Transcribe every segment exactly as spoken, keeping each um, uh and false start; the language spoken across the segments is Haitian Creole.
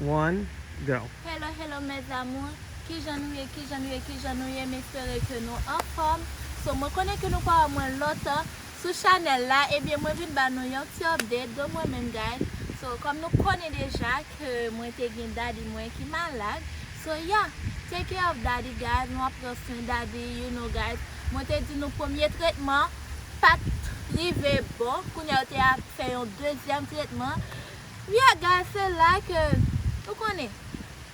One, go. Hello, hello mes amours. Kijan nou ye, kijan nou ye, kijan nou ye? M espere ke nou anfòm. So, mwen konnen ke nou pa wè mwen lontan sou chanèl la. Ebyen, mwen vin ba nou yon ti update de mwen menm, guys. So, kòm nou konnen deja ke mwen te gen daddy mwen ki malad. So, yeah, take care of daddy, guys. Nou ap pran swen daddy, you know, guys. Mwen te di nou premye tretman pa t rive bon. Kounye a yo te ap fè yon dezyèm tretman. Yeah, guys, se la ke, ou konnen,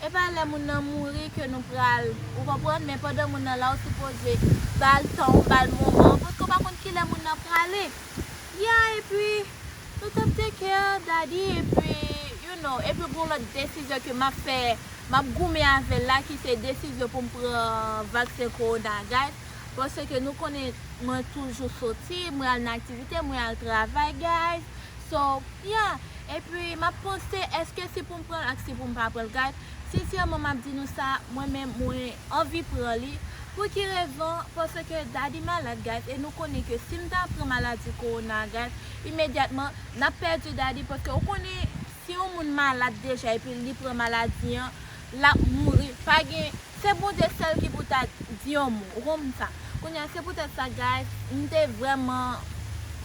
e pa lè moun nan mouri ke nou pral, ou konprann, men pandan moun nan la, ou sipoze ba l tan, ou ba l moman, paske ou pa konn kilè moun nan prale. Yeah, epi, nou t ap take care daddy, epi, you know, epi gon lòt desizyon ke m ap fè, m ap goumen avè l la, ki se desizyon pou m pran vaksen kowona, guys, paske nou konnen mwen toujou soti, mwen al nan aktivite, mwen al travay, guys. So, yeah. Epi, m ap panse, èske si pou m pran l ak si pou m pa pran l, guys? Sensèman, m ap di nou sa, mwen menm, mwen anvi pran li. Pou ki rezon? Paske daddy malad, guys, e nou konnen ke si m ta pran maladi kowona, guys, imedyatman, n ap pèdi daddy, paske ou konnen, si yon moun malad deja epi li pran maladi an, l ap mouri. Pa gen, se Bondye sèl ki pou ta di yon mo, ou konprann sa. Kounye a, se poutèt sa, guys, m te vrèman,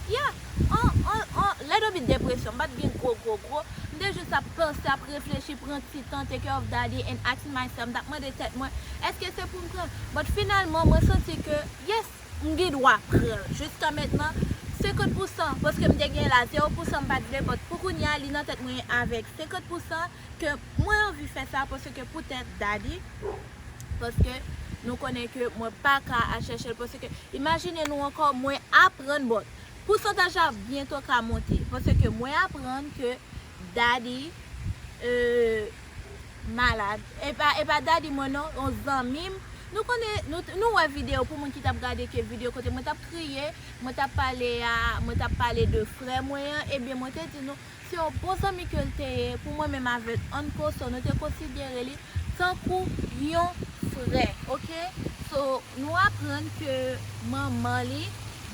yeah, an, an, an, lè dobi depresyon, m pa t gen gwo, gwo, gwo. M te jis ap panse, ap reflechi, pran ti tan, take care of daddy and asking myself, m t ap mande tèt mwen, èske se pou m pran? But finalman, mwen santi ke, yes, m gen dwa pran l. Jiska mentnan, senkant pousan, paske m te gen la, zewo pousan m pa t vle, but pou kounye a, li nan tèt mwen avèk senkant pousan ke mwen anvi fè sa, paske poutèt daddy, paske nou konnen ke mwen pa ka al chèche l, paske imajine nou ankò, mwen aprann, but pousantaj la byento ka monte, paske mwen aprann ke daddy, euh, malad. E pa, e pa daddy mwen non, yon zanmi m. Nou konnen, nou, nou wè videyo, pou moun ki t ap gade ke videyo kote mwen t ap kriye, mwen t ap pale a, mwen t ap pale de frè mwen an, ebyen mwen te di nou, se yon bon zanmi ke l te ye, pou mwen menm avè l, ann ko, so nou te konsidere li tankou yon frè, oke? So, nou aprann ke manman li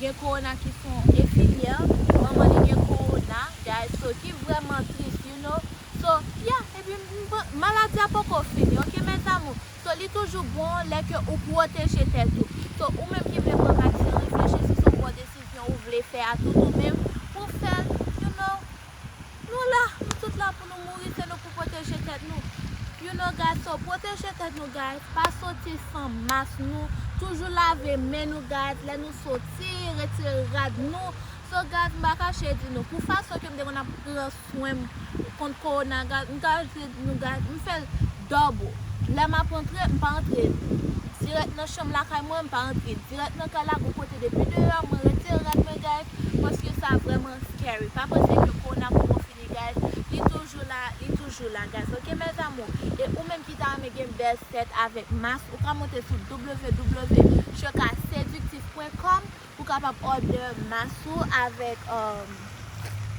gen kowona ki se yon enfimyè, manman li gen kowona, guys, so ki vrèman tris, you know. So, yeah, epi m, m, maladi a poko fini, oke, mes amours? So, li toujou bon lè ke ou pwoteje tèt ou. So, ou menm ki vle pran vaksen, reflechi si se yon bon desizyon ou vle fè a tout ou menm, pou fè l, you know. Nou la, nou tout la pou nou mouri, se nou pou pwoteje tèt nou. You know, guys, so pwoteje tèt nou, guys. Pa soti san mas nou. Toujou lave men nou, guys. Lè nou soti, retire rad nou. So, guys, m pa kache di nou, pou fason ke m te konn ap pran swen m kont kowona, guys, m ka di nou, guys, m fè l double. Lè m ap antre, m pa antre dirèk nan chanm lakay mwen, m pa antre dirèk nan kay la, gon kote depi deyò, mwen retire rad mwen, guys, paske sa vrèman scary. Pa panse ke kowona poko fini, guys. Li toujou la, li toujou la, guys. Oke, mes amours? E ou menm ki ta renmen gen bèl sèt avèk mas, ou ka monte sou w w w cheka sediktif pwen kòm pou kapab order mas ou avèk, um,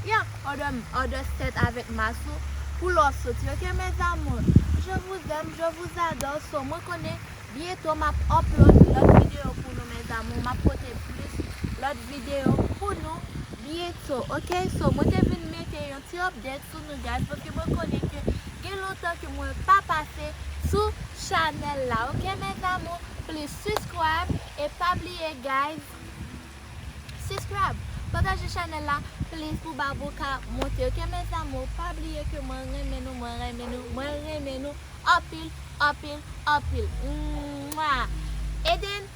yeah, order, order sèt avèk mas ou pou lè w soti. Oke, mes amours? Je vous aime, je vous adore. So, mwen konnen byento m ap upload lòt videyo pou nou, mes amours. M ap pote plis lòt videyo pou nou byento, oke? So, mwen te vin mete yon ti update sou nou, guys, paske mwen konnen ke gen lontan ke mwen pa pase sou chanèl la, oke, mes amours? Please subscribe e pa bliye, guys, subscribe, pataje chanèl la, please, pou Babou ka monte, oke, mes amours? Pa bliye ke mwen renmen nou, mwen renmen nou, mwen renmen nou anpil, anpil, anpil. Mwah! Eden,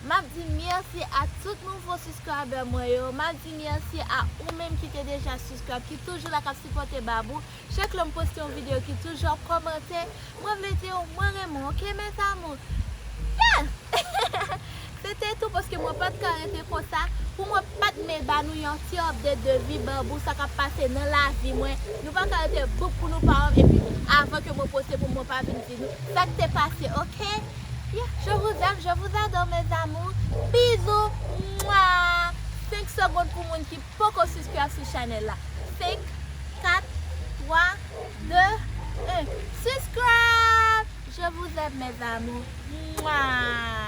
m ap di mèsi a tout nouvo subscriber mwen yo. M ap di mèsi a ou menm ki te deja subscribe, ki toujou la k ap sipòte Babou. Chak lè m poste yon videyo, ki toujou ap kòmante. Mwen vle di w, mwen renmen w, oke, mes amours? Yeah! Se te tou, paske mwen pa t ka rete konsa. Pou mwen pa t men ba nou yon ti update de vi Babou, sa k ap pase nan lavi mwen. Nou pa ka rete bouk pou nou pa wè m, epi avan ke mwen poste pou mwen pa vin di nou sa k te pase, oke? Yeah, je vous aime, je vous adore, mes amours. Bisous. Mwah. Senk segonn pou moun ki poko subscribe sou chanèl la. Senk, kat, twa, de, en. Subscribe. Je vous aime, mes amours. Mwah.